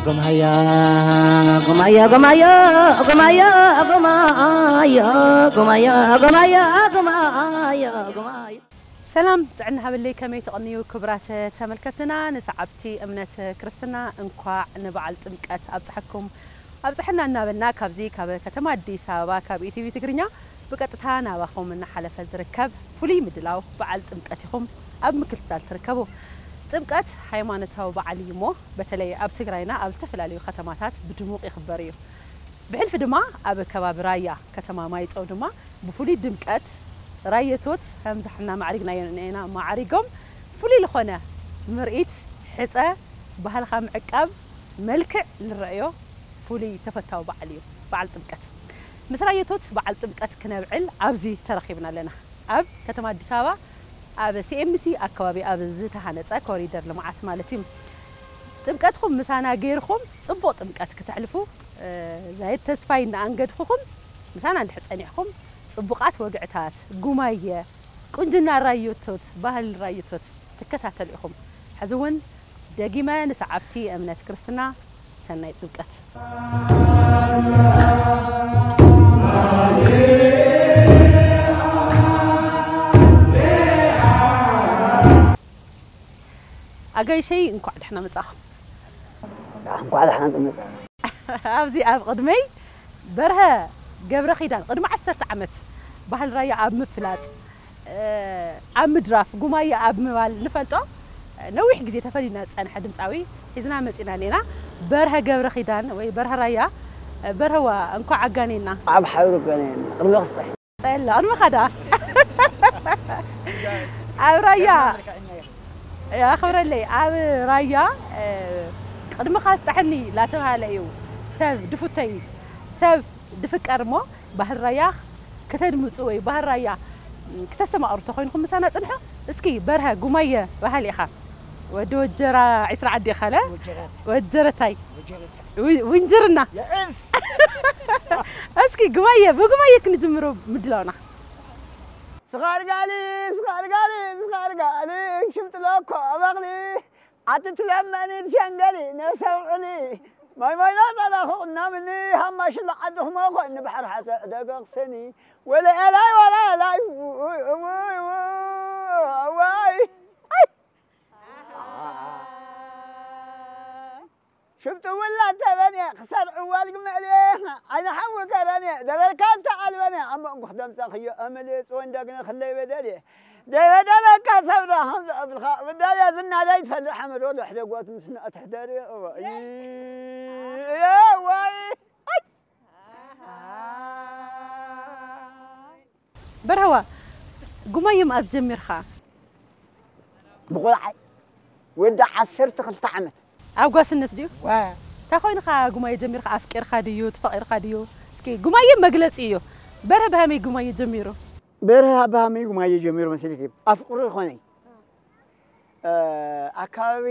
ጉማያ ጉማያ ጉማያ ጉማያ ጉማያ ጉማያ ጉማያ ጉማያ ጉማያ። ሰላም ጥዕና ሃበለይ፣ ከመይ ትቕንዩ ክቡራት ተመልከትና? ንሰዓብቲ እምነት ክርስትና እንኳዕ ንበዓል ጥምቀት ኣብፀሐኩም ኣብፀሐና እናበልና፣ ካብዚ ካብ ከተማ ኣዲስ ኣበባ ካብ ኢቲቪ ትግርኛ ብቀጥታ ናባኹም እናሓለፈ ዝርከብ ፍሉይ ምድላው በዓል ጥምቀት ኢኹም ኣብ ምክትታል ትርከቡ። ጥምቀት ሃይማኖታዊ በዓል እዩ እሞ፣ በተለይ ኣብ ትግራይና ኣብ ዝተፈላለዩ ከተማታት ብድሙቕ ይኽበር እዩ። ብሕልፊ ድማ ኣብ ከባቢ ራያ ከተማ ማይጨው ድማ ብፍሉይ ድምቀት ራየቶት ከምዚ ሕና ማዕሪግናዮ ንኤና ማዕሪጎም ፍሉይ ዝኾነ ምርኢት ሕፀ ባህልኻ ምዕቃብ መልክዕ ንረእዮ ፍሉይ ተፈታዊ በዓል እዩ በዓል ጥምቀት። ምስ ራየቶት በዓል ጥምቀት ክነብዕል ኣብዚ ተረኺብና ኣለና። ኣብ ከተማ ኣዲስ ኣበባ ኣብ ሲኤምሲ ኣከባቢ ኣብ ዝተሃነፀ ኮሪደር ልምዓት ማለት እዩ። ጥምቀትኩም ምሳና ገይርኩም ፅቡቕ ጥምቀት ክተሕልፉ እ፣ ዛየት ተስፋይ እናኣንገድኩኹም ምሳና እንድሕር ፀኒሕኩም ፅቡቓት ወግዕታት ጉማየ ቁንጅና ራዮቶት ባህል ራዮቶት ትከታተሉ ኢኹም። ሕዚ እውን ደጊመ ንሰዓብቲ እምነት ክርስትና ሰናይ ጥምቀት። ኣጋይሸይ እንኳዕ ደሕና መጻኹም። እንኳዕ ደሕና መጻ። ኣብዚ ኣብ ቅድመይ በርሀ ገብረ ኪዳን ቅድሚ ዓሰርተ ዓመት ባህሊ ራያ ኣብ ምፍላጥ ኣብ ምድራፍ ጉማየ ኣብ ምባል ንፈልጦ ነዊሕ ግዜ ተፈሊና ዝጸንሐ ድምጻዊ ሒዝና መጺና ኔና። በርሀ ገብረ ኪዳን ወይ በርሀ ራያ በርሀዋ እንኳዕ ኣጋኔና። ኣብ ሓይሩ ኣጋኔና ቅድሚ ክስጠሕ ጠላ ቅድሚ ኸዳ ኣብ ራያ ኣኽብረለይ ኣብ ራያ ቅድሚ ካስጠሐኒ ላተባሃለ እዩ ሰብ ድፉተይ ሰብ ድፍቀር እሞ ባህል ራያ ከተድምፁ ወይ ባህል ራያ ክተስተማቕሩ ተኾይንኩም ምሳና ፅንሑ። እስኪ በርሀ ጉማየ ባህል ኢኻ ወዲ ወጀራ ዒስራ ዓዲ ኢኻ ለ ወጀረታይ ውንጅርና። እስኪ ጉማየ ብጉማየ ክንጅምሮ ምድላውና። ስኻርጋሊ ስኻርጋሊ ስኻርጋሊ ሽምጥለኮ ኣባቕሊ ኣቲ ትለመኒ ትሸንገሊ ነብሰ ውዕሊ ማይ ማይና ጸላኹ እናምኒ ሃማሽላ ዓድኹም ኮኒ ባሕሪ ሓተ ደገቕሰኒ ወለ ኤላይ ወላ ኤላይ እዋይ ሽብጥ ውላ ተበንየ ክሳድ ዕዋል ግመልየ ዓይኒ ሓዊ ከረንየ ደረርካ እንተ ኣልበንየ ኣብ መንጎ ክደምፀኽዮ እምልየ ፅወን ደግነ ክለይ በደልየ ደይበደለካ ሰብዳ ከምዚ እብልኻ ብዳልያ ዝናዳ ይትፈልጥ ሓመድ ወሎ ሕደጎት ምስና ትሕደሪ እወይ እወይ በርሀዋ ጉማየ መኣዝ ጀሚርኻ? ብቆልዓይ ወዲ ዓሰርተ ክልተ ዓመት። ኣብ ጓስነት ድዩ? ዋ እንታይ ኮይንኻ ጉማየ ጀሚርካ? ኣፍቂርካ ድዩ? ተፋቒርካ ድዩ? እስኪ ጉማየ መግለጺ እዩ። በርሀ ብሃመይ ጉማየ ጀሚሩ? በርሀ ብሃመይ ጉማየ ጀሚሩ መሲልኪ? ኣፍቅሩ ይኾነይ። ኣካባቢ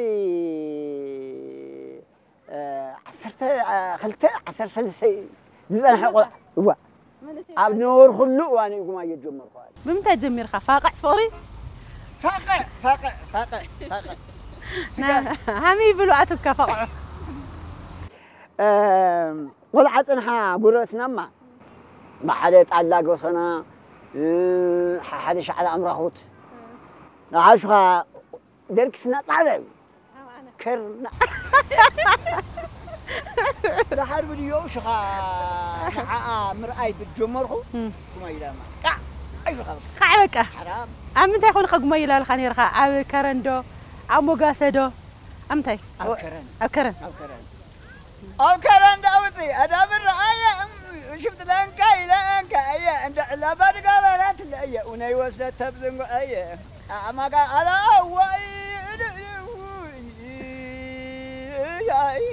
ዓሰርተ ክልተ ዓሰርተ ሰለስተ ዝፀንሐ ቆልዓ እዋ ኣብ ነበርኩሉ እዋን እዩ ጉማየ ጀመርኩ። ብምንታይ ጀሚርካ ፋቕዕ ፍቕሪ? ፋቕዕ ፋቕዕ ፋቕዕ ፋቕዕ ሃመይ ይብሉ ኣትካ ፋቕዑ? ቆልዓ ፅንሓ ጉረትና እማ ብሓደ ጣላ ጎሰና ሓደ ሻዕላ ኣምራኹት ንዓሹኻ ደርኪስና ፃዕዳ እዩ ከርና ድሓር ብድዮኡ ሽኻ ንዓኣ ምርኣይ ብጀመርኩ ኩማ ኢላማ ቃዕ ኣይብኻ በቃ። ካዕ በቃ። ሓራም ኣብ ምንታይ ኮንካ ጉማ ይላልካ ነይርካ? ኣብ ከረን ዶ ኣብ ሞጋሰ ዶ ኣብ ምንታይ? ኣብ ከረን። ኣብ ከረን። ኣብ ከረን። ኣብ ከረን ዳውቲ ኣዳብር ኣየ ሽብጥለንካ ኢለንካ ኣየ እንደ ዕላባ ድጋበራት ለየ ኡነይ ወስደት ተብዝንጎ ኣየ ኣማጋ ኣላ ኣዋይ ኣይ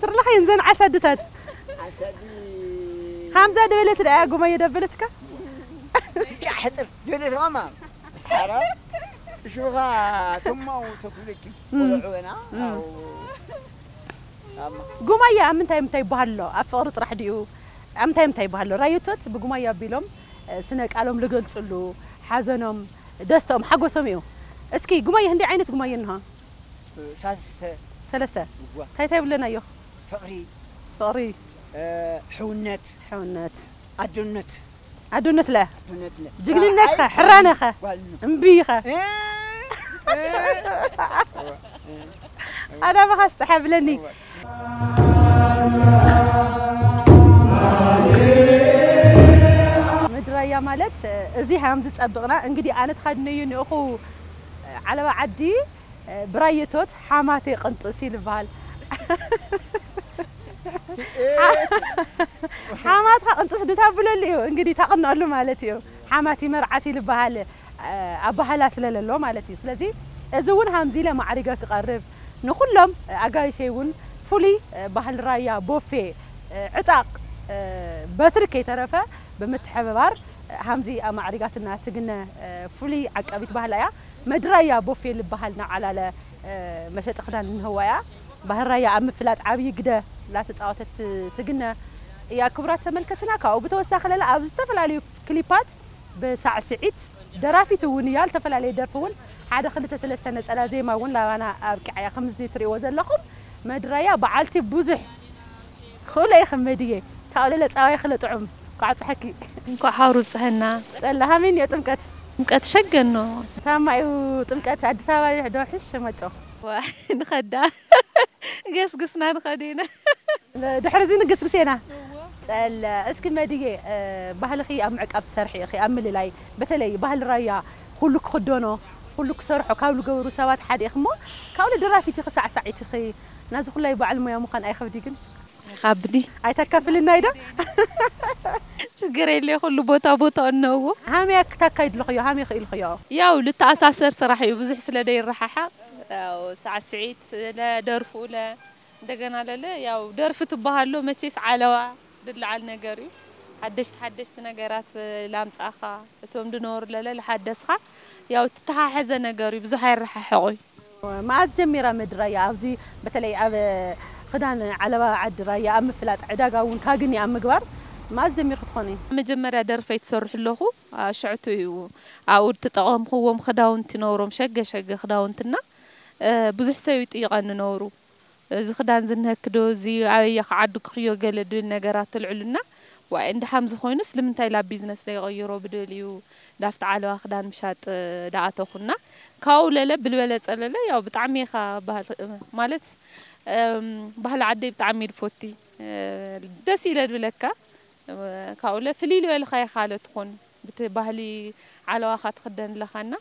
ትርለኸ ይንዘን ዓሳድታት ሃምዛ ደበለት ደኣ ጉማየ ደበለትካ ጫሕጥር ደበለት ማማ ሓራ ሽኻ ትማው ተኩለኪ ቆልዑ ኢና ኣው ጉማየ ኣብ ምንታይ ምንታይ ይበሃል ኣሎ? ኣብ ፍቕሪ ጥራሕ ድዩ? ኣብ ምንታይ ምንታይ ይበሃል ኣሎ? ራዮቶት ብጉማየ ኣቢሎም ስነ ቃሎም ልገልፅሉ ሓዘኖም፣ ደስተኦም፣ ሓጎሶም እዩ። እስኪ ጉማየ፣ ህንደይ ዓይነት ጉማየ እንሆ? ሳልስተ ሰለስተ። እዋ እንታይ እንታይ ብለናዮ? ፍቕሪ ፍቕሪ፣ እ፣ ሕውነት ሕውነት፣ ኣዶነት ኣዶነት ለ ኣዶነት ለ ጅግንነትኸ፣ ኣይ፣ ሕራነኸ፣ ጓልነት እምቢኸ። እ፣ እ፣ ኣዳምኻ ስጥሐ ብለኒ። ምድራያ ማለት እዚ ሃምዚ ጸብቕና እንግዲህ ኣነ ተኻድነዩ ንእኹ ዓለባ ዓዲ ብራየቶት ሓማቴ ቅንጥስ ይልበሃል። ሓማትካ ቅንጥስ ድታብለሉ እዩ እንግዲህ ታቕነሉ ማለት እዩ። ሓማቲ መርዓት ይልበሃል ኣባህላ ስለለሎ ማለት እዩ። ስለዚ እዚ እውን ሃምዚ ኢለ ማዕሪገ ክቐርብ ንኹሎም ኣጋይሸይ እውን ፍሉይ ባህሊ ራያ ቦፌ ዕጣቕ በትሪ ከይተረፈ ብምትሕብባር ሃምዚ ኣማዕሪጋትና ትግነ ፍሉይ ዓቃቢት ባህላ እያ። መድራያ ቦፌ ልበሃል ናዓላለ መሸጢ ክዳን እንህዋ እያ። ባህል ራያ ኣብ ምፍላጥ ዓብዪ ግደ ላተፃወተት ትግነ እያ። ክቡራት ተመልከትና ካብኡ ብተወሳኺ ለለ ኣብ ዝተፈላለዩ ክሊፓት ብሳዕስዒት ደራፊት እውን እያ። ዝተፈላለየ ደርፊ እውን ሓደ ክልተ ሰለስተ ነፀላ ዜማ እውን ላባና ኣብቂዓ እያ። ከምዚ ትሪእዎ ዘለኹም መድራያ በዓልቲ ብዙሕ ክእለ ኢኺ መድየ ካብ ለለ ፃባይ ክለ ጥዑም ኳዕ ፀሐኪ እንኳዕ ሓውሩ ብፅሐና። ፀላ ሃመይ እኒኦ ጥምቀት ጥምቀት ሸገኖ ታማ እዩ ጥምቀት ኣዲስ ኣበባ ይሕዶ ሕሽ መጮ ዋ፣ ንኸዳ ገስግስና ንኸድ ኢና። ድሕሪ እዚ ንግስግስ ኢና። ፀለ እስኪ መድየ ባህልኺ ኣብ ምዕቃብ ትሰርሒ ኢኺ ኣብ ምልላይ በተለይ ባህሊ ራያ ኩሉ ክኽደኖ ኩሉ ክሰርሖ ካብ ዝገብሩ ሰባት ሓደ ኢኺ እሞ ካብ ደራፊት ኢኺ ሳዕሳዒት ኢኺ ናዚ ኩላይ በዓል ሞያ ምዃን ኣይኸብዲ ግን ይኻብዲ ኣይተካፍልናይ ዶ? ችግር የለ ኩሉ ቦታ ቦታ እነዎ ሃመያ ክታካይ ድለኽዮ ሃመይ ክኢልኽዮ ያው ልተኣሳሰር ስራሕ እዩ ብዙሕ ስለ ደይረሓሓቕ ያው ሳዕስዒት ለደርፉ ለ እንደገና ለለ ያው ደርፊ ትበሃሎ መቼስ ዓለዋ ድለዓል ነገር እዩ ሓደሽቲ ሓደሽቲ ነገራት ላምፃእኻ እቶም ድነበሩ ለለ ልሓደስኻ ያው ትተሓሐዘ ነገር እዩ ብዙሕ ኣይረሓሕቑ እዩ መዓዝ ጀሚራ መድራያ ኣብዚ በተለይ ኣብ ክዳን ዓለባ ዓዲ ራያ ኣብ ምፍላጥ ዕዳጋ እውን ካግኒ ኣብ ምግባር መዓዝ ጀሚርኩ ትኾኒ? መጀመርያ ደርፈይ ትሰርሑ ኣለኹ ሽዕቱ እዩ ኣብኡ ትጠቐምክዎም ክዳውንቲ ነውሮም ሸገ ሸገ ክዳውንትና ብዙሕ ሰብ ይጥይቐኒ ነውሩ እዚ ክዳን ዝንሀክዶ እዚ ኣበየ ክዓዱ ክኽዮ ገለ ድብል ነገራት ትልዕሉና ዋይ እንድሓም ዝኾይኑስ ልምንታይ ላብ ቢዝነስ ለይቐይሮ ብድብል እዩ ዳፍቲ ዓለዋ ክዳን ምሻጥ ዳኣተኹና ካብኡ ለለ ብልበለፀ ለለ ያው ብጣዕሚ ኢኻ ባህል ማለት ባህሊ ዓደይ ብጣዕሚ ድፎቲ ደስ ኢለ ድብለካ ካብኡ ለ ፍልይ ልበልኻ ኢኻ ለትኾን ብቲ ባህሊ ዓለዋኻ ትኽደን ኣለኻና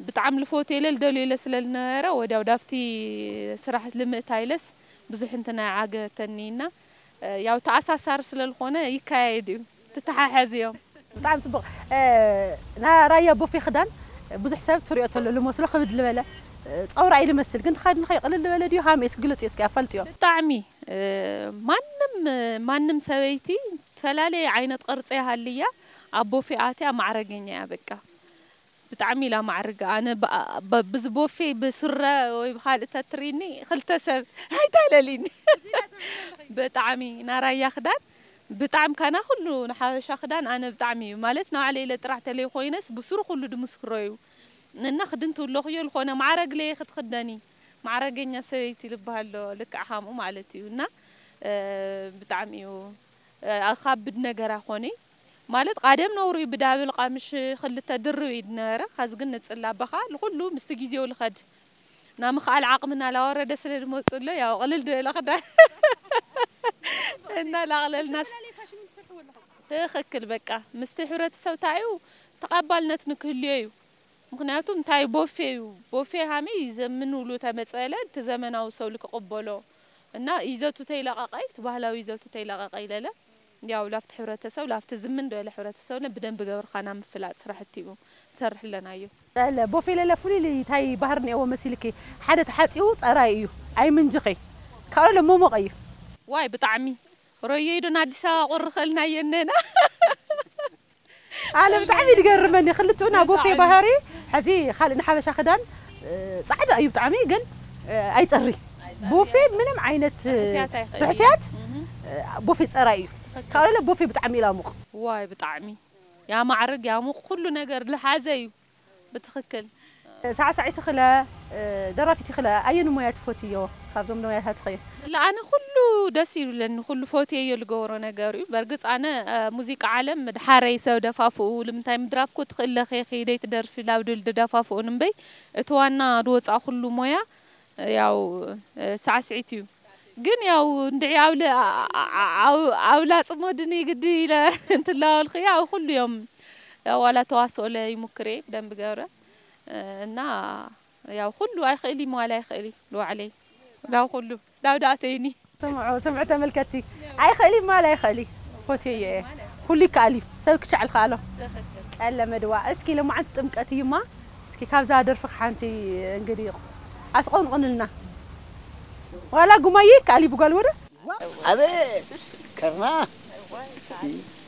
ብጣዕሚ ልፎት ኢለ ልደልዮ ኢለ ስለ ልነበረ ወዲያው ዳብቲ ስራሕ ልምእታ ኢለስ ብዙሕ እንትና ይዓገተኒ እና ያው ተኣሳሳሪ ስለ ልኾነ ይካየድ እዩ ትተሓሐዝ እዮም ብጣዕሚ ፅቡቅ ናይ ራያ ቦፌ ክዳን ብዙሕ ሰብ ትሪኦ ተሎ ልመስሎ ክብድ ልበለ ፀውራ እዩ ልመስል ግን ተኸድንኸ ቅልል ልበለ ድዩ ሃመ እስኪ ግለፅዮ እስኪ ኣፋልጥዮ ብጣዕሚ ማንም ማንም ሰበይቲ ፈላለየ ዓይነት ቅርፂ ሃልያ ኣብ ቦፌ ኣትያ ማዕረገኛ እያ በቃ ብጣዕሚ ኢላ ማዕርግ ኣነ ብዚ ቦፌ ብስረ ወይ ብካልእ ተትሪኒ ክልተ ሰብ ኣይታለሊኒ ብጣዕሚ ናራያ ክዳን ብጣዕሚ ካና ኩሉ ንሓበሻ ክዳን ኣነ ብጣዕሚ እዩ ማለት ንባዕለ ኢለ ጥራሕ ተለይ ኮይነስ ብስሩ ኩሉ ድምስክሮ እዩ እና ክድን ትብለኽዮ ዝኾነ ማዕረግ ለየ ክትኽደኒ ማዕረገኛ ሰበይቲ ልበሃሎ ልክዕ ከምኡ ማለት እዩ እና ብጣዕሚ እዩ ኣኻብድ ነገር ኣኾነ ማለት ቃደም ነውሩ እዩ ብዳብል ቃምሽ ክልተ ድርብ እዩ ነበረ ኸዚ ግን ንፅላ በኻ ልኩሉ ምስቲ ግዜው ልኸድ ናብ ምኽኣል ዓቕምና ላወረደ ስለ ዝመፁ ኣሎ ያው ቅልል ዝበለ ክዳን እና ላቕለልና ትኽክል በቃ ምስቲ ሕብረተሰብ ታዩ ተቐባልነት ንክህልዮ እዩ ምኽንያቱ እንታይ ቦፌ እዩ ቦፌ ሃመይ ይዘምን ውሉ ተመፀለ እቲ ዘመናዊ ሰው ልክቕበሎ እና ይዘቱ ተይለቐቐ እቲ ባህላዊ ይዘቱ ተይለቐቐ ኢለለ ያው ላፍቲ ሕብረተሰብ ላፍቲ ዝምን ዝበለ ሕብረተሰብነ ብደንብ ገብርካ ናብ ምፍላጥ ስራሕቲ እዩ ንሰርሕ ኣለና እዩ። ጠለ ቦፌ ለለ ፍሉይ እንታይ ባህር ኔዎ መሲልኪ ሓደ ተሓፂቡ ፀራይ እዩ ኣይምንጅኺ ካብኡ ለለ ሞሞቕ እዩ። ዋይ ብጣዕሚ ሮየይ ዶ ንኣዲስ ኣበባ ቁሪ ኸልናዮ እነና ኣነ ብጣዕሚ ድገርመኒ ክልትኡ ናብ ቦፌ ባህሪ ሕዚ ካልእ ንሓበሻ ክዳን ፃዕዳ እዩ ብጣዕሚ ግን ኣይፀሪ ቦፌ ምንም ዓይነት ርሕስያት ቦፌ ፀራይ እዩ ካብ ለለ ቦፌ ብጣዕሚ ኢላ ሙቕ ዋይ ብጣዕሚ ያማዕርግ ያሙቕ ኩሉ ነገር ዝሓዘ እዩ ብትኽክል። ሳዕሳዒቲ ክለ ደራፊቲ ክለ ኣየኑ ሞያ ትፈትዮ ካብዞም ሞያታትኺ? ኣነ ኩሉ ደስ ይብለኒ፣ ኩሉ ፈትየዮ ዝገብሮ ነገር እዩ። በርግፅ ኣነ ሙዚቃ ዓለም ድሓረይ ሰብ ደፋፍኡ ልምንታይ ምድራፍኩ ትኽእለኺ ኺደይ ትደርፊ ላብድል ድደፋፍኡን እምበይ እቲ ዋና ድወፃ ኩሉ ሞያ ያው ሳዕስዒት እዩ። ግን ያው እንድዒ ኣብ ለ- ኣ- ኣ- ኣብ- ኣብ ላጽሞ ድኒ ግዲ ኢለ እንትላወልኩ ያው ኩሉ እዮም ያው ዋላ ተዋስኦ ለ ይሙክሬ ብደንብ ገብረ እና ያው ኩሉ ኣይኽእል ይመዋል ኣይኽእል እዩ ልዋዕለይ ዳው ኩሉ ዳው ዳተይኒ ስምዑ ስምዑ ተመልከቲ ኣይኽእል ይመዋል ኣይኽእል እዩ ፎትዮ እየ ኩሉ ይከኣል እዩ ሰብ ክሻዕል ከኣሎ ጸለመ ድዋ እስኪ ለማዓንቲ ጥምቀት እዩማ እስኪ ካብዛ ደርፍኽ ሓንቲ እንግዲህ ኣስቆንቁንልና ዋላ ጉማየ ይከኣል እዩ ብጓል ወደ ኣቤት ከርማ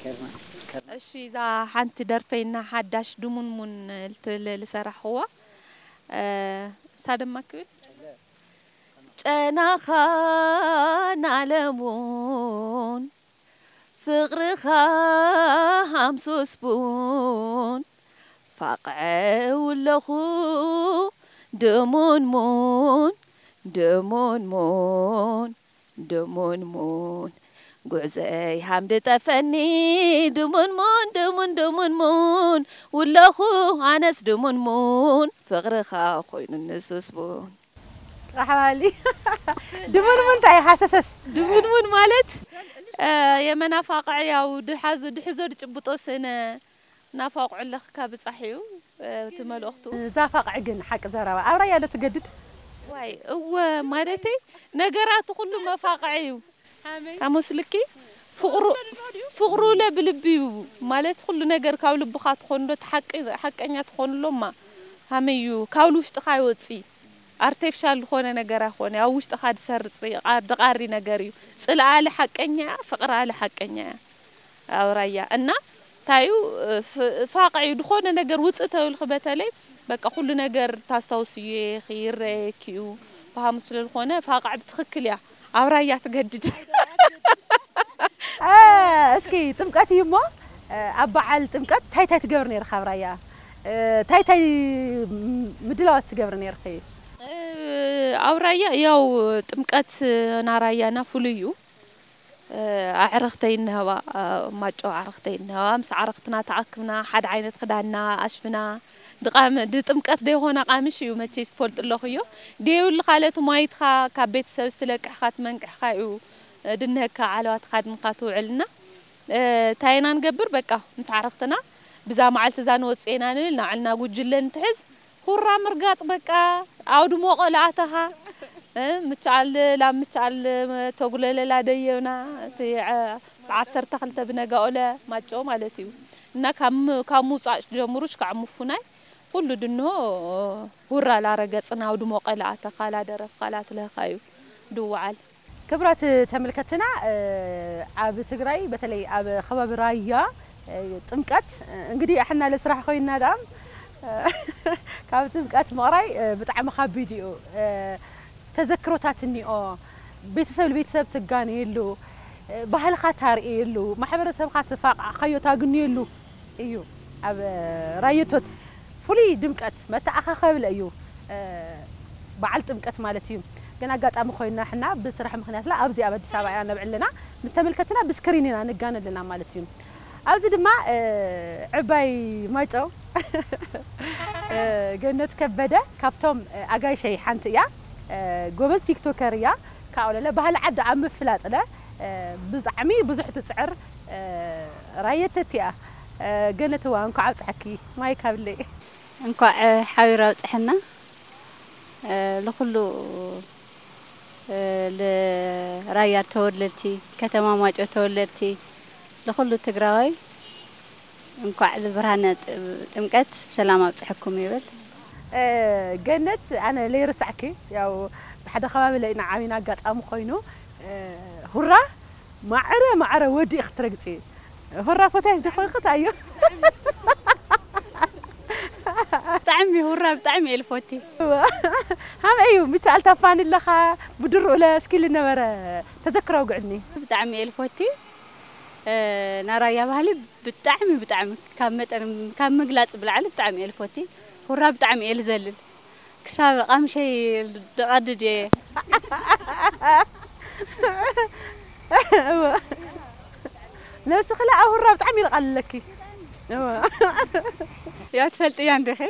ከርማ ከርማ እሺ እዛ ሓንቲ ደርፈይና ሓዳሽ ድሙንሙን ልትብል ልሰራሕዋ እሳ ድማ ክብል ጨናኻ ናለሙን ፍቕርኻ ሃምሱስ ቡን ፋቕዐው ኣለኹ ድሙንሙን ድሙንሙን ድሙንሙን ጉዕዘይ ሃምዲ ጠፈኒ ድሙንሙን ድሙን ድሙንሙን ውለኹ ኣነስ ድሙንሙን ፍቕርኻ ኮይኑ ንሱስ ቡን ራሕባሊ ድሙንሙን እንታይ ሃሰሰስ ድሙንሙን ማለት የመናፋቕዕ ያው ድሓዙ ድሕዞ ድጭብጦ ስነ ናፋቑዕ ኣለኽካ ብጻሕ እዩ እቲ መልእኽቱ። እዛ ፋቕዕ ግን ሓቂ ዘረባ ኣብራያ ዶ ትገድድ? ዋይ እወ ማለተይ ነገራት ኩሉ መፋቕዕ እዩ። ታመስልኪ ፍቕሩ ፍቕሩ ለ ብልቢ እዩ ማለት ኩሉ ነገር ካብ ልብኻ ትኾን ዶ ሓቂ ሓቀኛ ትኾን ሎማ ሃመይ እዩ ካብ ውሽጥኻ ይወጽእ ኣርቴፍሻል ዝኾነ ነገር ኣይኾነ ኣብ ውሽጥኻ ድሰርጽ ድቓሪ ነገር እዩ ጽልኣሊ ሓቀኛ እያ ፍቕራሊ ሓቀኛ እያ ኣብራያ እና ታዩ ፋቕዒ ዝኾነ ነገር ውፅእ ተብልኺ በተለይ በቃ ኩሉ ነገር ታስታውስዮ ኢኺ ይረየኪ እዩ ብሃሙ ስለ ዝኾነ ፋቕዒ ብትኽክል እያ ኣብ ራያ ትገድድ እስኪ ጥምቀት እዩ እሞ ኣብ በዓል ጥምቀት ታይ ታይ ትገብር ነይርካ ኣብ ራያ ታይ ታይ ምድላዋት ትገብር ነይርኪ ኣብ ራያ ያው ጥምቀት ናራያና ፍሉይ እዩ ኣዕርኽተይ እንሀባ ማጨው ኣዕርኽተይ እንሀባ ምስ ኣዕርኽትና ተኣክብና ሓደ ዓይነት ክዳንና ኣሽፍና ድቃም ድጥምቀት ደይኾነ ቃምሽ እዩ መቸስ ትፈልጡ ኣለኹዮ ደየብልኻ ለቲ ሟይትኻ ካብ ቤተሰብ ዝትለቅሕኻ ትመንቅሕኻ እዩ ድንህካ ዓለዋ ተኻድንካ ትውዕልና እንታይ ኢና ንገብር በቃ ምስ ኣዕርኽትና ብዛ መዓልቲ እዛ ንወፅእ ኢና ንብል ናዕልና ጉጅለ ንትሕዝ ሁራ ምርጋፅ በቃ ኣውድሞ ቆልኣተኻ ምቻል ላብ ምቻል ተጉለለላ ደየብና እቲ ብዓሰርተ ክልተ ብነጋኦለ ማጨው ማለት እዩ እና ካብ ምውፃእ ጀምሩ ሽካዕ ምፉናይ ኩሉ ድንሆ ሁራ ላረገፅና ኣውድሞ ቀልኣተኻ ላደረፍኻ ላትለህኻ እዩ ድወዓል ክብራት ተመልከትና ኣብ ትግራይ በተለይ ኣብ ከባቢ ራያ ጥምቀት እንግዲህ ኣሕና ለስራሕ ኮይና ዳም ካብ ጥምቀት ምቕራይ ብጣዕሚ ካቢድ እዩ ተዘክሮታት እኒኦ ቤተሰብ ለቤተሰብ ትጋነየሉ ባህልኻ ታርእየሉ ማሕበረሰብካ ተፋቃዕካዮ ታግንየሉ እዩ ኣብ ራየቶት ፍሉይ ድምቀት መተኣኻኸብለ እዩ በዓል ጥምቀት ማለት እዩ። ግን ኣጋጣሚ ኮይና ሕና ብስራሕ ምክንያት ላ ኣብዚ ኣብ ኣዲስ ኣበባ ኢና ነብዕል ኣለና ምስ ተመልከትና ብስክሪን ኢና ንጋነ ኣለና ማለት እዩ። ኣብዚ ድማ ዕባይ ማይጨው ገነት ከበደ ካብቶም ኣጋይሸይ ሓንቲ እያ። ጎበዝ ቲክቶከር እያ። ካብኡ ለለ ባህሊ ዓዲ ኣብ ምፍላጥ ለ ብጣዕሚ ብዙሕ ትፅዕር ራየተት እያ። ገነትዋ እንኳዕ ኣብፅሐኪ ማይክ ኣብለይ። እንኳዕ ሓቢሩ ኣብፀሐና ልኩሉ ልራያ ተወለድቲ ከተማ ማጨው ተወለድቲ ልኩሉ ትግራዋይ እንኳዕ ልብርሃነ ጥምቀት ብሰላም ኣብፀሐኩም ይብል። ገነት ኣነ ለይርስዓኪ ያው ብሓደ ከባቢ ለኢና ዓቢና ኣጋጣሚ ኮይኑ ሁራ ማዕረ ማዕረ ወዲ ኢኺ ትረግፂ። ሁራ ፈታይት ዶ ኾንኺ ታዮ? ብጣዕሚ ሁራ ብጣዕሚ እየ ልፈቲ። ሃመይ እዩ ምቻል ታፋኒ ኣለኻ ብድርኡ ለ እስኪ ልነበረ ተዘክሮ ኣውግዕኒ። ብጣዕሚ እየ ልፈቲ። ናራያ ባህሊ ብጣዕሚ ብጣዕሚ ካብ መጠን ካብ ምግላፅ ብላዕሊ ብጣዕሚ እየ ልፎቲ። ሁራ ብጣዕሚ እየ ልዘልል። ክሳብ ቃምሸይ ድቐድድ እየ። ነብስኺ ለ ኣብ ሁራ ብጣዕሚ ይልቃልለኪ። ያው ትፈልጥያ እንዲኺ።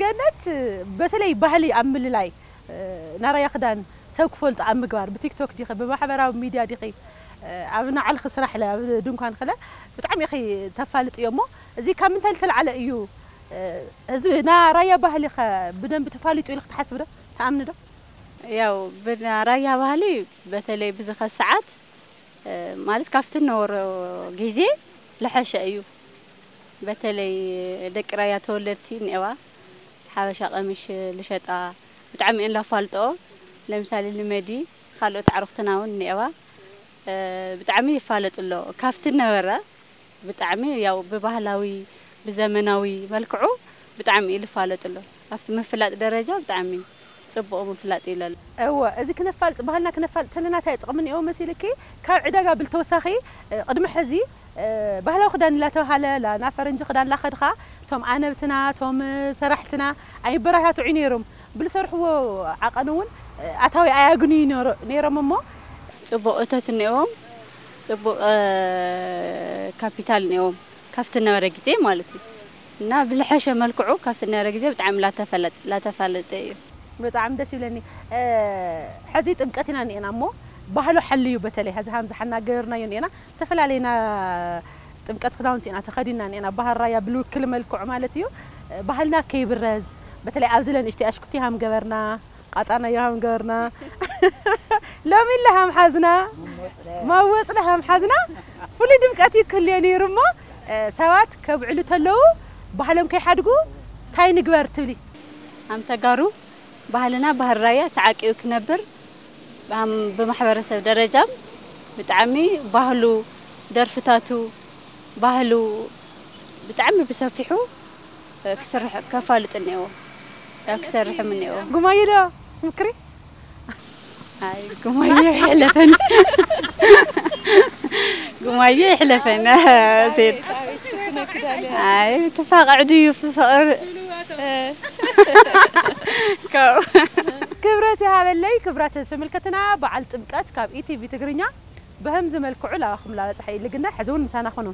ገነት፣ በተለይ ባህሊ ኣብ ምልላይ ናራያ ክዳን ሰብ ክፈልጡ ኣብ ምግባር ብቲክቶክ ዲኺ ብማሕበራዊ ሚድያ ዲኺ ኣብ ናዕልኺ ስራሕ ለ ኣብ ድንኳን ኸለ ብጣዕሚ ኢኺ ተፋልጥዮ እሞ እዚ ካብ ምንታይ ዝተልዓለ እዩ? ህዝቢ ናራያ ባህሊ ኸ ብደንቢ ተፋሊጡ ኢልኺ ትሓስቢ ዶ ትኣምኒ ዶ? ያው ብናራያ ባህሊ በተለይ ብዝኸ ሰዓት ማለት ካብቲ ነበሮ ግዜ ልሐሸ እዩ። በተለይ ደቂ ራያ ተወለድቲ እኒኤዋ ሓበሻ ቀሚሽ ልሸጣ ብጣዕሚ እየን ላፋልጥኦ። ለምሳሌ ልመዲ ካልኦት ኣዕሩኽትና እውን እኒኤዋ ብጣዕሚ ይፋለጡ ኣሎ። ካብቲ ነበረ ብጣዕሚ ያው ብባህላዊ ብዘመናዊ መልክዑ ብጣዕሚ እዩ ልፋለጡ ኣሎ። ኣብቲ ምፍላጥ ደረጃ ብጣዕሚ ጽቡቕ ምፍላጥ እዩ ለሎ። እወ እዚ ክነፋልጥ ባህልና ክነፋልጥ ተለና እንታይ ጥቕሚ እኒኦ መሲልኪ? ካብ ዕዳጋ ብልተወሳኺ ቅድሚ ሕዚ ባህላዊ ክዳን ላተባሃለ ናብ ፈረንጂ ክዳን ላኸድኻ እቶም ኣነብትና እቶም ሰራሕትና ኣይበረታትዑ ነይሮም ብልሰርሕዎ ዓቐን እውን ኣታዊ ኣያግንዩ ነይሮም እሞ ጽቡቕ እቶት እኒኦዎም ጽቡቕ ካፒታል እኒኦዎም ካብቲ ነበረ ግዜ ማለት እዩ እና ብልሐሸ መልክዑ ካብቲ ነበረ ግዜ ብጣዕሚ ላተፋለጠ እዩ። ብጣዕሚ ደስ ይብለኒ። ሕዚ ጥምቀት ኢና እኒኤና እሞ ባህሉ ሓልዩ በተለይ ሕዚ ሃምዚ ሓና ገበርናዮ እኒኤና ዝተፈላለየና ጥምቀት ክዳውንቲ ኢና ተኸዲና እኒኤና ባህል ራያ ብልውክል መልክዑ ማለት እዩ። ባህልና ከይብረዝ በተለይ ኣብዚ ለንእሽተይ ኣሽኩቲ ሃም ገበርና ቃጣና ዮሃም ገበርና ሎሚ ለሃም ሓዝና ማወፅና ሃም ሓዝና ፍሉይ ድምቀት እዩ ክህልዮ ነይሩ እሞ ሰባት ከብዕሉ ተለዉ ባህሎም ከይሓድጉ እንታይ ንግበር ትብሊ? ኣም ተጋሩ ባህልና ባህል ራያ ተዓቂቡ ክነብር ብማሕበረሰብ ደረጃም ብጣዕሚ ባህሉ ደርፍታቱ ባህሉ ብጣዕሚ ብሰፊሑ ክስርሕ ከፋልጥ እኒኦ ክሰርሕም እኒኦ። ጉማየ ዶ ምክሪ? ኣይ ጉማየ ይሕለፈን ጉማየ ይሕለፈን ዜድ ኣይ ትፋቐዕ ድዩ ፍቕር ክብረት ይሃበለይ ክብራት ተመልከትና በዓል ጥምቀት ካብ ኢቲቪ ትግርኛ ብሀምዚ መልክዑ ላባኹም ላበፅሐ ኢልግና ሕዚ እውን ምሳና ኹኑ።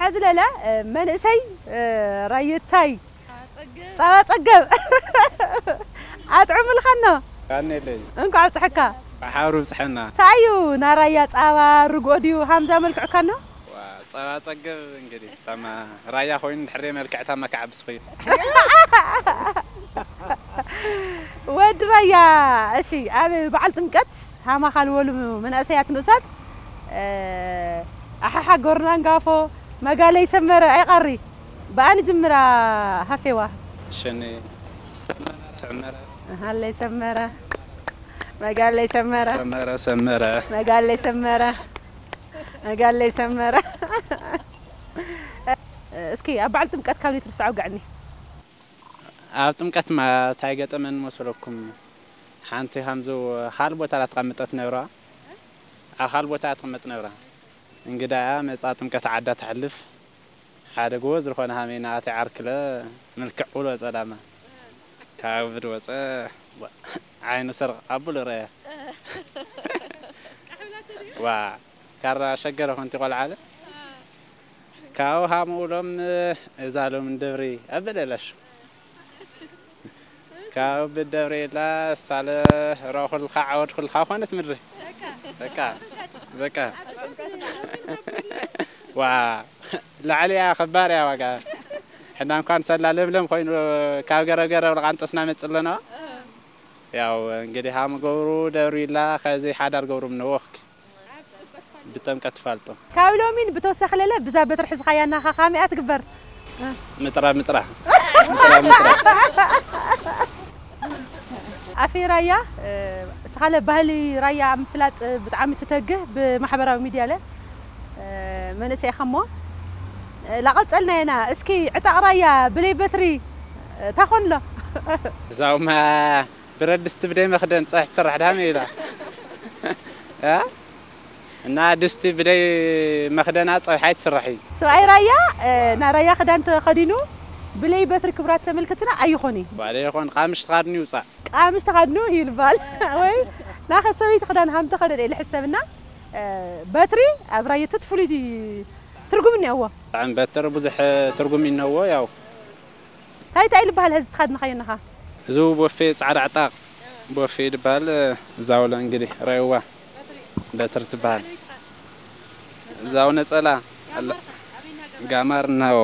ሕዚ ለለ መንእሰይ ራየታይ ፃባ ፀገብ ኣጥዕሙልኻኖ ካኔለይ እንኳዕ ኣብፅሐካ ብሓሩ ብፅሐና እንታይ እዩ ናራያ ፃባ ርጎ ድዩ ሃምዛ መልክዑካኖ ጸባ ጸግብ እንግዲህ ተማ ራያ ኮይኑ ድሕሪ መልክዕ ተማ ክዓብስ ኮይኑ ወዲ ራያ እሺ ኣብ በዓል ጥምቀት ሃማ ካልወሉ መናእሰያት ንኡሳት ኣሓሓ ጎርና ንጋፎ መጋለይ ሰመረ ኣይቐሪ ብኣን ጅምራ ሃፌዋ ሸኒ ሃለይ ሰመረ መጋለይ ሰመረ ሰመረ ሰመረ መጋለይ ሰመረ መጋለይ ሰመረ እስኪ ኣብ በዓል ጥምቀት ካብ ዘይትርስዖ ኣውግዐኒ። ኣብ ጥምቀት ማ እንታይ ገጠመኒ መስለኩም? ሓንቲ ከምዚ ካልእ ቦታ እያ ትቐምጥ ትነብራ። ኣብ ካልእ ቦታ እያ ትቕመጥ ነብራ። እንግዳ እያ መጻ ጥምቀት ዓዳ ተሕልፍ። ሓደ ጎበዝ ዝኾነ ሃሜና ኣቲ ዓርክለ ምልክዕ ውሎ ጸላማ። ካብ ብድ ወጸ ዓይኑ ስርቕ ኣቡሉ ረያ። ዋ ካራ ሸገረ ኮንቲ ቆልዓለ። ካብ ሃምኡ ሎም እዛ ሎም እንደብሪ ኣበለለሽ ካብ ብደብሪ ላ ሳለ ረኹልካ ዓወድኩልካ ኮነት ምድሪ በቃ በቃ ዋ ላዕሊያ ከባርያ ዋጋ ሕና እንኳን ሰላ ለምለም ኮይኑ ካብ ገረብ ገረብ ልቃንጠስና መፅለና ያው እንግዲህ ሃም ገብሩ ደብሪ ላ ከዚ ሓዳር ገብሩ ምንወኽክ ብጠምቀት ትፋልጦ ካብ ሎሚን ብተወሳኺ ለለ ብዛ በትሪ ሕዝኻያ ናኻ ካሚኣ ትግበር ምጥራ ምጥራ ምጥራ ምጥራ ኣፌ ራያ ስኻለ ባህሊ ራያ ምፍላጥ ብጣዕሚ ትተግህ ብማሕበራዊ ሚድያ ለ መንእሰይ ኢኻ እሞ ላቐጸልና ኢና እስኪ ዕጣቕ ራያ ብለይ በትሪ ታኾንሎ እዛውማ ብረት ድስቲ ብደይ መኽደን ፀሕ ትስራሕ ዳመ ኢላ እ? እና ድስቲ ብደይ መኽደና ፀብሒ ኣይትስራሕ እዩ። ሰብኣይ ራያ ናይ ራያ ክዳን ተኸዲኑ ብለይ በትሪ ክብራት ተመልክትና ኣይኾን እዩ። ባለ ይኾን ቃምሽ ተኻድኑ ይውፃእ። ቃምሽ ተኻድኑ ይልባል ወይ ናኸ ሰበይቲ ክዳን ሃም ተኸደደ ኢለ ሕሰብና። በትሪ ኣብ ራየቶት ፍሉይ ትርጉም እኒኣዎ። ብጣዕሚ በትሪ ብዙሕ ትርጉም ይነዎ ያው እንታይ እንታይ ልበሃል ሀዚ ትኻድንኻዮ ነኻ? እዚ ቦፌ ጻዕዳ ዕጣቕ ቦፌ ይበሃል። እዛውለ እንግዲህ ረእዋ በትሪ ትበሃል። እዛው ነጸላ ኣላ ጋማር እናዎ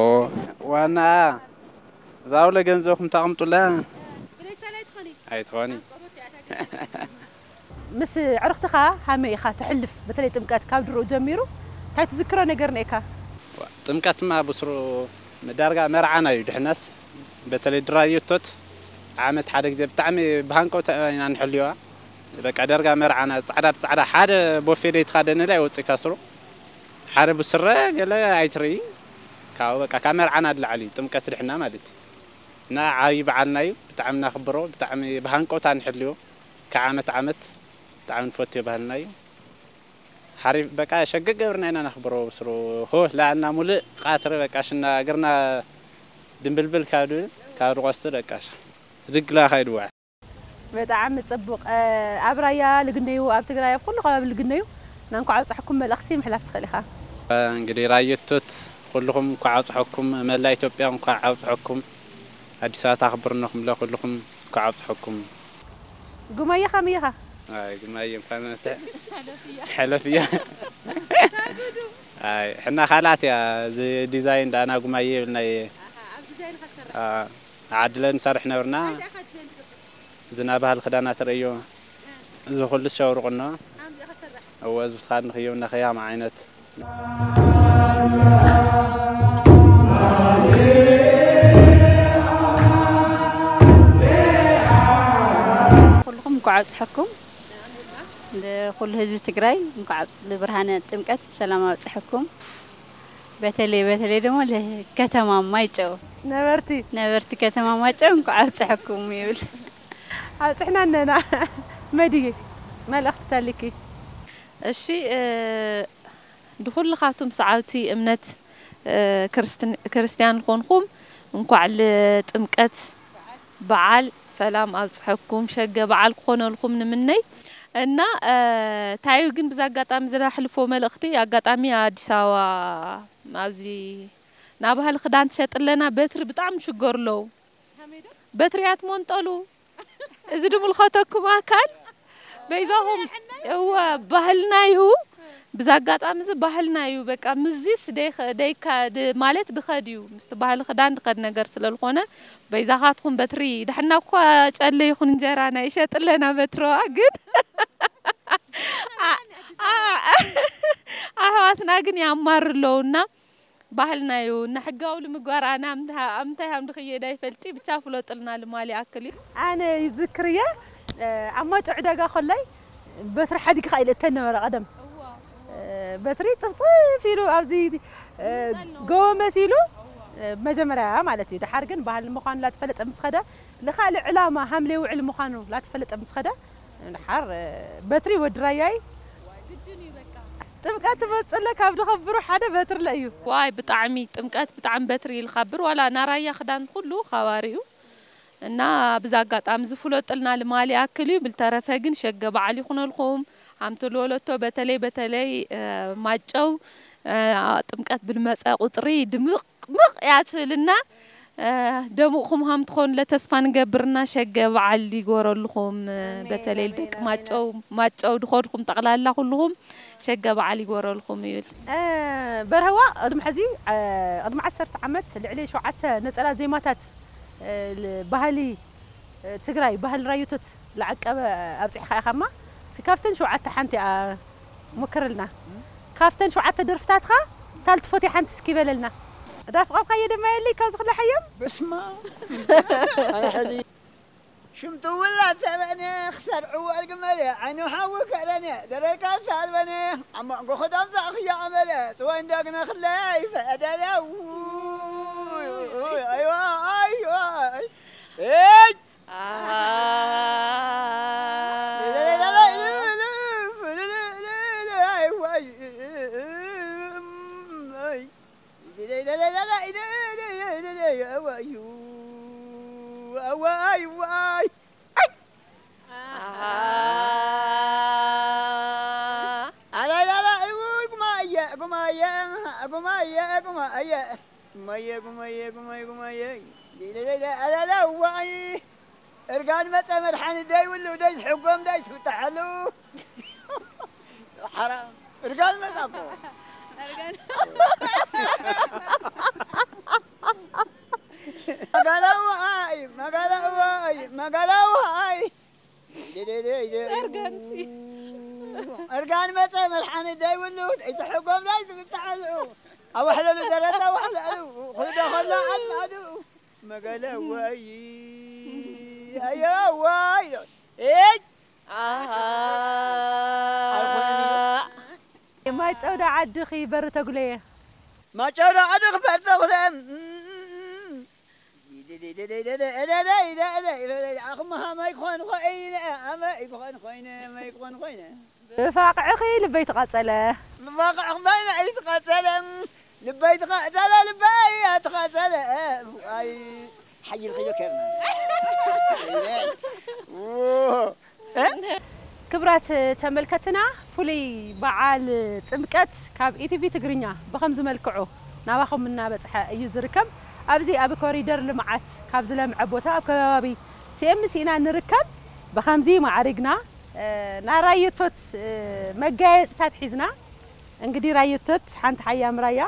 ዋና እዛውለ ገንዘብኩም ታቕምጡላ ኣይትኾኒ ምስ ዕርኽትኻ ሃመይ ኢኻ ተሕልፍ? በተለይ ጥምቀት ካብ ድሮ ጀሚሩ እንታይ ትዝክሮ ነገር ነካ? ጥምቀትማ ብስሩ ዳርጋ መርዓና እዩ ድሕነስ በተለይ ድራዮቶት ዓመት ሓደ ግዜ ብጣዕሚ ብሃንቀውታ ኢና ንሕልዋ በቃ ደርጋ መርዓና ጻዕዳ ብጻዕዳ ሓደ ቦፌ ደይትኻደንላ ይወፅእ ካስሩ ሓደ ብስረ ገለ ኣይትርኢ ካብ በቃ ካብ መርዓና ንላዕሊ እዩ ጥምቀት ድሕና ማለት እዩ እና ዓብዪ በዓልና እዩ ብጣዕሚ እናኽብሮ ብጣዕሚ ብሃንቀውታ ንሕልዮ ካብ ዓመት ዓመት ብጣዕሚ ንፈትዮ ባህልና እዩ ሓሪፍ በቃ ሸገ ገብርና ኢና ነኽብሮ ብስሩ ሆ ለኣልና ሙሉእ ቃትሪ በቃ ሽና እግርና ድንብልብል ካብ ድብል ካብ ድቆስል በቃ ድግላ ካይድዋ ብጣዕሚ ጽቡቕ ኣብ ራያ ልግነዩ ኣብ ትግራይ ኣብ ኩሉ ከባቢ ልግነዩ ናንኳ ኣብጻሕኩም መልእኽቲ ምሕላፍ ትኽእል ኢኻ እንግዲህ ራየቶት ኩልኹም እንኳዕ ኣብጽሐኩም መላ ኢትዮጵያ እንኳዕ ኣብጽሐኩም ኣዲስ ኣበባ ታኽብርነኹም ለኩልኹም እንኳዕ ኣብጽሐኩም ጉማየ ኻመይ ኢኻ ኣይ ጉማየ እንኳን መተ ሕለፍያ ኣይ ሕና ካልኣት እያ እዚ ዲዛይን ዳና ጉማየ ይብልና እየ ዓድለ ንሰርሕ ነብርና ዝና ባህል ክዳና ትርእዮ እዚ ኩሉ ሸውርቕኖ እወ ዝፍትኻድ ንኽየው እናኸያም ዓይነት ኩልኹም እንኳዕ ኣብፅሐኩም ኩሉ ህዝቢ ትግራይ እንኳዕ ኣብፅ- ብርሃነ ጥምቀት ብሰላም ኣብፅሐኩም በተለይ በተለይ ደግሞ ለከተማ ማይጨው ነበርቲ ነበርቲ ከተማ ማይጨው እንኳዕ ኣብፅሐኩም ይብል ኣብፅሕና እነና መድዬ መልእኽቲ ተልኪ እሺ ንኹልኻቱም ሰዓብቲ እምነት ክርስትያን ዝኾንኹም እንኳዕ ልጥምቀት በዓል ሰላም ኣብፅሐኩም ሸገ በዓል ክኾነልኩም ንምነይ እና ታዩ ግን ብዛ ኣጋጣሚ ዝላሕልፎ መልእኽቲ ኣጋጣሚ ኣዲስ ኣበባ ኣብዚ ናባህል ክዳን ትሸጥለና በትሪ ብጣዕሚ ሽገሩ ኣለዉ በትርያት መንጠሉ እዚ ድምልኸተኩም ኣካል በይዛኹም እወ ባህልና እዩ ብዛ ኣጋጣሚ እዚ ባህልና እዩ በቃ ምዚስ ደይካ ማለት ድኸድ እዩ ምስቲ ባህሊ ክዳን ድኸድ ነገር ስለ ዝኾነ በይዛኻትኩም በትሪ ዳሕና እኳ ጨለ ይኹን እንጀራ ናይ ሸጥለና በትረዋ ግን ኣሕዋትና ግን ያማር ኣለውና ባህልና እዩ እና ሕጋዊ ንምግባር ኣነ ኣብ ምንታይ ሃም ድኽየድ ኣይፈልጢ ብቻ ፍለጥልና ልማል ይኣክል እዩ ኣነ ይዝክር እየ ኣብ ማጮ ዕዳጋ ኮላይ በትሪ ሓዲግኻ ኢለ እተን ነበረ ቀደም በትሪ ፅፍፅፍ ኢሉ ኣብዚ ጎቦ መሲሉ መጀመርያ ማለት እዩ ድሓር ግን ባህል ምዃኑ ላተፈለጠ ምስ ኸደ ንኻልእ ዕላማ ሃምሌ ውዕል ምዃኑ ላተፈለጠ ምስ ኸደ ድሓር በትሪ ወዲ ራያይ ጥምቀት ትመፅለ ካብ ድኸብሩ ሓደ በትርለ እዩ ዋይ ብጣዕሚ ጥምቀት ብጣዕሚ በትሪ ይልኻብር ዋላ ናራያ ክዳን ኩሉ ካባሪ እዩ እና ብዛ ኣጋጣሚ ዝፍለጥልና ልማል ይኣክል እዩ ብልተረፈ ግን ሸገ በዓል ይኹነልኩም ኣምቲ ልወለቶ በተለይ በተለይ ማጨው ጥምቀት ብልመፀ ቁፅሪ ድምቕ ምቕ እያ ትብልና ደሙቕኹም ሃም ትኾኑለ ተስፋ ንገብርና ሸገ በዓል ይጎረልኹም በተለይ ደቂ ማጨው ማጨው ድኾድኩም ጠቕላላ ኩልኹም ሸገ በዓል ይጎረልኹም ይብል በርሀዋ ቅድሚ ሕዚ ቅድሚ ዓሰርተ ዓመት ልዕሊ ሸውዓተ ነፀላ ዜማታት ባህሊ ትግራይ ባህል ራዩቶት ለዓቀበ ኣብፂሕኻ ኢኻማ እስኪ ካብተን ሸውዓተ ሓንቲ እያ ሞክርልና ካብተን ሸውዓተ ደርፍታትኻ ታልትፎትያ ሓንቲ እስኪ በለልና እዳ ፍቐርካዮ ድማ የለይ ካብ ዝኽላሓዮም ብስማ ኣነ ሕዚ ሽምጥውላ ተበነ ክሳድ ዕዋል ግመለ ዓይኑ ሓዊ ከረነ ደረቃ ታልበነ ኣብ መንጎ ክዳን ዛእኽያ ኣመለ ጽወይ እንዳግነ ክለይ ፈደለ ኣይዋ ኣይዋ እይ! እርጋን መጸ መድሓኒ ደይብሉ ደይ ዝሕጎም ደይ ትፍትሐሉ። ሓራ እርጋን መጻ እኮ። መጋላዋይ መጋላዋይ መጋላዋይ። እርጋንሲ። እርጋን መጸ መድሓኒ ደይብሉ ደይ ትሕጎም ደይ ትፍትሐሉ። ኣዋሕለሉ ደረታ ኣዋሕለሉ። ኹዶ ኸሎ ኣድማዱ። መጋላዋይ ኣየዋይ። ኤይ! ኣሃ። ኣይኮነን እዩ። ማይ ጨውዳ ዓድኺ በሪ ተጉለየ። ማጨውዳ ዓድኺ በሪ ተጉለ። ኣኹምሃ ማይ ክኾን ኮይነ ኣመ ይክኾን ኮይነ ማይ ክኾን ኮይነ። ብፋቕዕኺ ልበይ ተቓጸለ። ብፋቕዕኺ ባይና ኣይተቓጸለ። ልበይ ተቓጸለ፣ ልበይ ተቓጸለ። ኣይ፣ ሓይል ኸዮ ከርና። ክብራት ተመልከትና፣ ፍሉይ በዓል ጥምቀት ካብ ኢቲቪ ትግርኛ ብኸምዚ መልክዑ ናባኹም እናበጽሐ እዩ ዝርከብ። ኣብዚ ኣብ ኮሪደር ልምዓት ካብ ዝለምዐ ቦታ ኣብ ከባቢ ሲኤምሲ ኢና ንርከብ። ብኸምዚ ማዕሪግና፣ እ፣ ናይ ራየቶት፣ እ፣ መጋየጽታት ሒዝና። እንግዲህ ራየቶት ሓንቲ ሓያም ራያ፣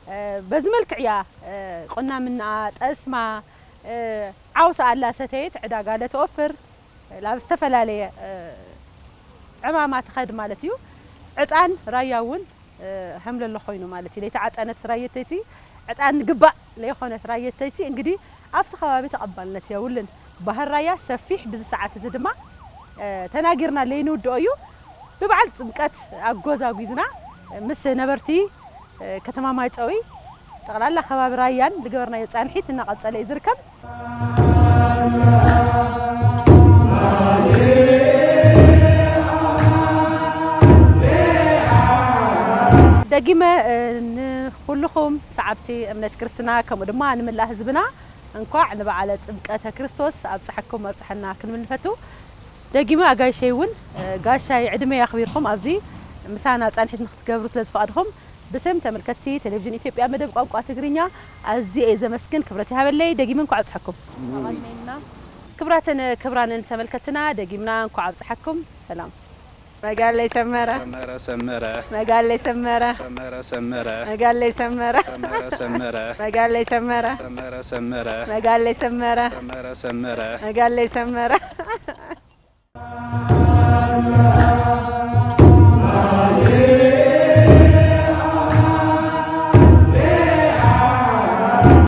እ፣ በዚ መልክዕ እያ፣ እ፣ ቁናምና፣ ጠስማ፣ እ፣ ዓውሳ ኣላ ሰተየት ዕዳጋ ለተወፍር፣ ላብ ዝተፈላለየ፣ እ፣ ዕማማ ትኸድ ማለት እዩ። ዕጣን ራያ እውን፣ እ፣ ሃምለሎ ኮይኑ ማለት እዩ። ለይተዓጠነት ራየተይቲ ዕጣን ግባእ ለይኾነት ራየተይቲ እንግዲህ ኣብቲ ከባቢ ተቐባልነት የብሉን። ባህር ራያ ሰፊሕ ብዚ ሰዓት እዚ ድማ፣ እ፣ ተናጊርና ለይንውድኦ እዩ። ብበዓል ጥምቀት ኣጎዛጒዝና ምስ ነበርቲ፣ እ፣ ከተማ ማይጨዊ ጠቕላላ ከባቢ ራያን ዝገበርናዮ ጻንሒት እናቐጸለ እዩ ዝርከብ። ደጊመ፣ እ፣ ንኹልኹም ሰዓብቲ እምነት ክርስትና ከምኡ ድማ ንመላእ ህዝብና እንኳዕ ንበዓለ ጥምቀተ ክርስቶስ ኣብጽሐኩም ኣብጽሐና ክንብል ንፈቱ። ደጊመ ኣጋይሸይ እውን፣ እ፣ ጋሻይ ዕድመይ ኣኽቢርኩም ኣብዚ ምሳና ጻንሒት ንክትገብሩ ስለ ዝፈቐድኩም ብስም ተመልከትቲ ቴሌቪዥን ኢትዮጵያ መደብ ቋንቋ ትግርኛ ኣዝየ እየ ዘመስግን። ክብረት ይሃበለይ። ደጊመ እንኳዕ ኣብጽሐኩም። ክብራትን ክብራንን ተመልከትና ደጊምና እንኳዕ ኣብጽሐኩም። ሰላም። መጋለይ ሰመረ። ሰመረ፣ ሰመረ። መጋለይ ሰመረ። ሰመረ፣ ሰመረ። መጋለይ ሰመረ። ሰመረ፣ ሰመረ። መጋለይ ሰመረ። ሰመረ፣ ሰመረ። መጋለይ ሰመረ። ሰመረ፣ ሰመረ። መጋለይ ሰመረ።